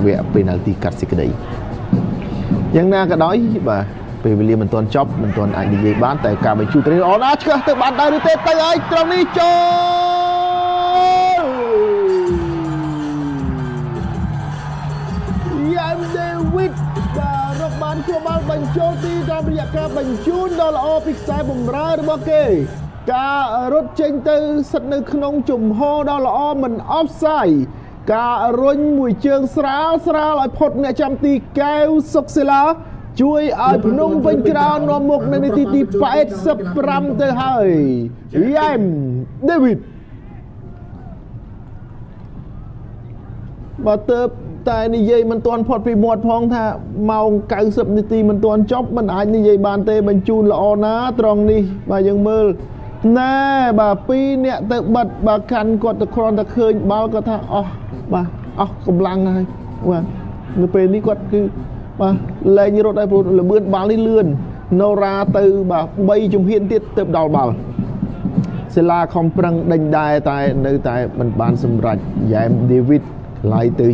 វគ្គពេណាល់ទីកាត់សេចក្តីយ៉ាងណាក៏ដោយបាទពេលវេលាមិនទាន់ចប់មិនទាន់អាចនិយាយបានតែការបញ្ជូនត្រីល្អណាស់ឆ្កឹះទៅបានដែរឬទេទៅហើយត្រង់នេះចូលយ៉ាំដេវីតបាទរកបានគ្រាប់បាល់បញ្ចូលទីតាមរយៈការបញ្ជូនដ៏ល្អពីខ្សែបម្រើរបស់គេការរត់ចេញទៅស្ថិតនៅក្នុងជំហរដ៏ល្អមិនអฟសាយការរុញមួយជើងស្រាលស្រាលឲ្យផុតអ្នកចាំទីកែវសុកសិលាជួយឲ្យភ្នំពេញក្រោននាំមុខនៅនាទីទី85ទៅហើយយ៉ែមដេវីតបើទៅតែនិយាយមិនទាន់ផុតពីមាត់ផងថាម៉ោង90នាទីមិនទាន់ចប់មិនអាចនិយាយបានទេបញ្ជូនល្អណាត្រង់នេះបាទយើងមើលណែបាទពីរអ្នកទៅបិទបាទកាន់គាត់ទៅគ្រាន់តែឃើញបាល់គាត់ថាអស់បាទអស់កម្លាំងហើយបាទនៅពេលនេះគាត់គឺបាទលែងរត់ហើយព្រោះលបឿនបាល់នេះលឿនណូរ៉ាទៅបាទ3ជំហានទៀតទៅដល់បាល់សេឡាខំប្រឹងដេញដែរតែនៅតែមិនបានសម្រេចយ៉ែមដេវីតក្លាយទៅ